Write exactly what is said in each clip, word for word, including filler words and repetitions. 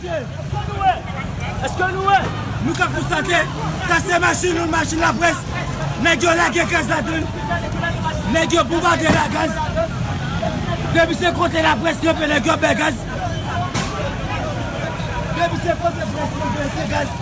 Èske nou wè? Nou ka konstate, sa se machin nou, machin laprès. Nèg yo lage gaz ladan l. Nèg yo bonbade l ak gaz. Depi se kote laprès kanpe, nèg yo bay gaz. Depi se kote près kanpe, se gaz.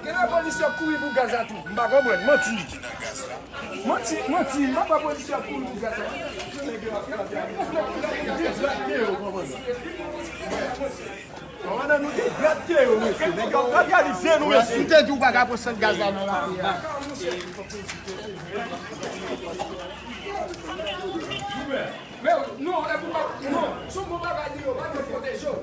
Gen lè polisye ap kouri pou gaz la tou. M pa konprann, manti. Manti, manti, m pa kwè polisye ap kouri pou gaz la. Nèg yo ap frape avè yo. Nèg yo ap frape avè yo. Konprann? Konprann, nou te grate yo, mesye. Nèg yo ap frape avè yo, mesye. Nou te di w pa ka pran sant gaz la nan lari a. Men, non, e pou pa, non, se yon bon bagay li yo, pa gen pwoteje w.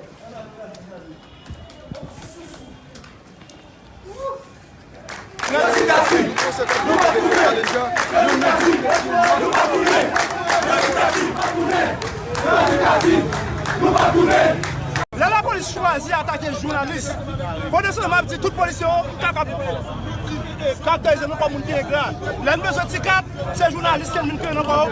Lè lapolis chwazi atake jounalis, pandan se tan m ap di tout polisye yo, m ta kab karakterize nou kòm moun ki engra. Lè n bezwen ti kat, se jounalis ke n vin kenbe nan kò yo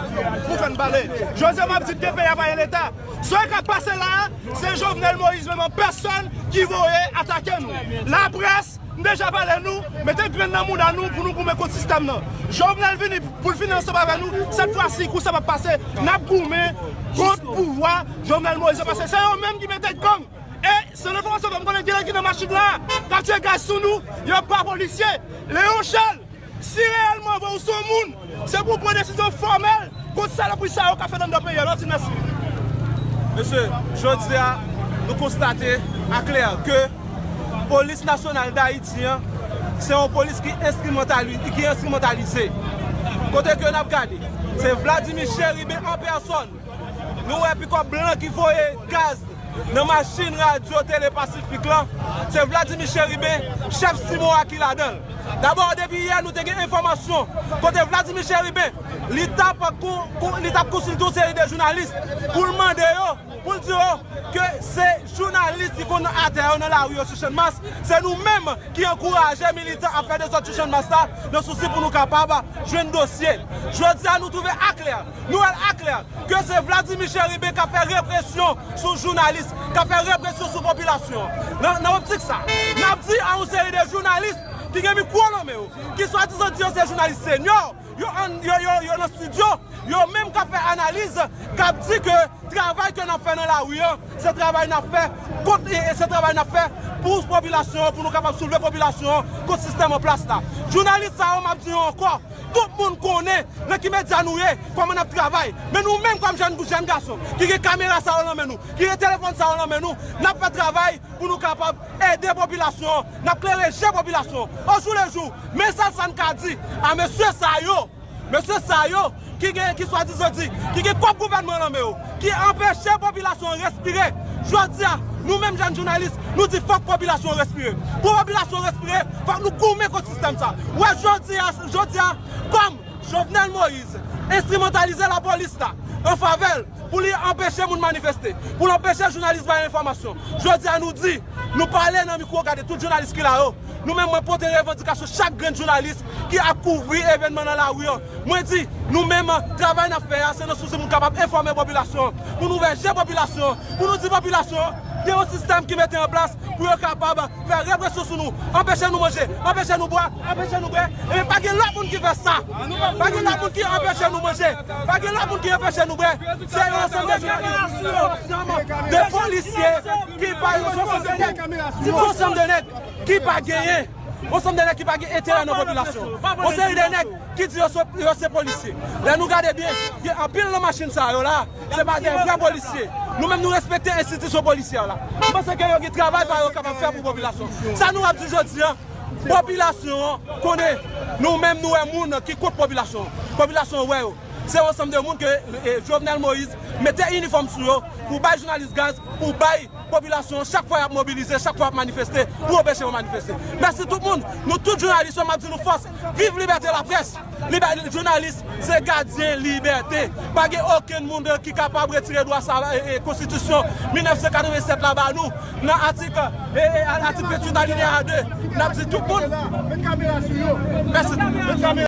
pou fè n pale. Jodi a, m ap di, de peyi a pa gen Leta. Sa k ap pase la a, se Jovenel Moïse menm an pèsòn ki voye atake nou. Laprès, m deja pale nou, mete grenn nan mouda nou pou nou goumen kont sistèm nan. Jovenel vini pou l vini ansanm avè nou, sèt fwa si, kou sa p ap pase, n ap goumen kont pouvwa Jovenel Moïse an, paske se yo menm ki mete gang. E, selon enfòmasyon ke m konnen, gen nèg ki nan machin la, k ap tiye gaz sou nou, yo pa polisye. Léon Charles, si reyèlman vre ou se yon moun, se pou w pran desizyon fòmèl kont salopri sa yo k ap fèt anndan peyi a. Lòt di mèsi. Mesye, jodi a, nou konstate aklè ke Polis Nasyonal d Ayiti an, se yon polis ki enstrimantali-, ki enstrimantalize. Kote ke n ap gade, se Vladimir Chérubin an pèsòn. Nou wè pikòp blan ki voye gaz nan machin Radyo Tele Pasifik lan, se Vladimir Chérubin, chèf Simora ki ladan l. Dabò, depi yè, nou te gen enfòmasyon kote Vladimir Chérubin, li t ap kon-, kon-, li t ap konsilte yon seri de jounalis pou l mande yo, pou l di yo ke se jounalis ki konn atè yo nan lari yo sou Channmas, se nou menm ki ankouraje militan ap fè dezòd sou Channmas la, nan sousi pou nou kapab jwenn dosye. Jodi a, nou twouve aklè, nou wè l aklè, ke se Vladimir Chérubin k ap fè represyon sou jounalis, k ap fè represyon sou popilasyon. Nan, nan optik sa, n ap di a yon seri de jounalis ki gen mikwo nan men yo, ki swadizan di yo se jounalis senyò, yo, an, yo, yo, yo nan estidyo, yo menm k ap fè analiz, k ap di ke travay ke n ap fè nan lari an, se travay n ap fè kont, e, e se travay n ap fè pou popilasyon an, pou nou kapab soulve popilasyon an kont sistèm an plas la. Jounalis sa yo, m ap di yo ankò, tout moun konnen nan ki medya nou ye, kòman n ap travay. Men nou menm kòm jèn, jèn gason, ki gen kamera sa yo nan men nou, ki gen telefòn sa yo nan men nou, n ap fè travay pou nou kapab ede popilasyon an, n ap klere je popilasyon an. Ojoulejou, mesaj sa n ka di a mesye sa yo, mesye sa yo ki gen, ki swadizan di, ki gen kòb gouvènman nan men yo, ki anpeche popilasyon an respire. Jodi a, nou menm jèn jounalis, nou di fòk popilasyon an respire. Pou popilasyon an respire, fòk nou goumen kont sistèm sa. Wè, jodi a, jodi a, kòm Jovenel Moïse enstrimantalize lapolis la an favè l pou li anpeche moun manifeste, pou l anpeche jounalis bay enfòmasyon. Jodi a nou di, nou pale nan mikwo, gade tout jounalis ki la yo. Nou menm, mwen pote revandikasyon chak grenn jounalis ki ap kouvri evènman nan lari an. Mwen di, nou menm, travay n ap fè a, se nan sousi pou n kapab enfòme popilasyon an, pou nou ouvè je popilasyon an, pou nou di popilasyon an, gen yon sistèm ki mete an plas pou yo kapab fè represyon sou nou, anpeche nou manje, anpeche nou bwè, anpeche nou bwè. Ebyen, pa gen lòt moun ki fè sa. Pa gen lòt moun ki anpeche nou manje. Pa gen lòt moun ki anpeche nou bwè. Se yon ansanm de jounalis, se yon ansanm de polisye ki pa, se yon ansanm de nèg, se yon ansanm de nèg ki pa genyen, yon ansanm de nèg ki pa gen enterè nan popilasyon. Yon seri de nèg ki di yo se, yo se polisye. Lè nou gade byen, gen anpil nan machin sa yo la, se pa de vrè polisye. Nou menm, nou respekte enstitisyon polisyè la. Nou panse ke yo gen travay pa yo kapab fè pou popilasyon. Sa nou ap di jodi a, popilasyon an konnen, nou menm, nou wè moun ki kont popilasyon. Popilasyon wè yo. Se yon ansanm de moun ke, e, Jovenel Moïse mete inifòm sou yo pou bay jounalis gaz, pou bay popilasyon an, chak fwa y ap mobilize, chak fwa y ap manifeste, pou anpeche yo manifeste. Mèsi tout moun. Nou tout jounalis yo, m ap di nou fòs. Viv libète laprès! Libè-, jounalis se gadyen libète. Pa gen okenn moun ki kapab retire dwa sa, e, e, konstitisyon mil nèf san katrevennsèt la ba nou. Nan atik, e, e, atik venntuit alineya de, n ap di tout moun. Mèsi tout moun.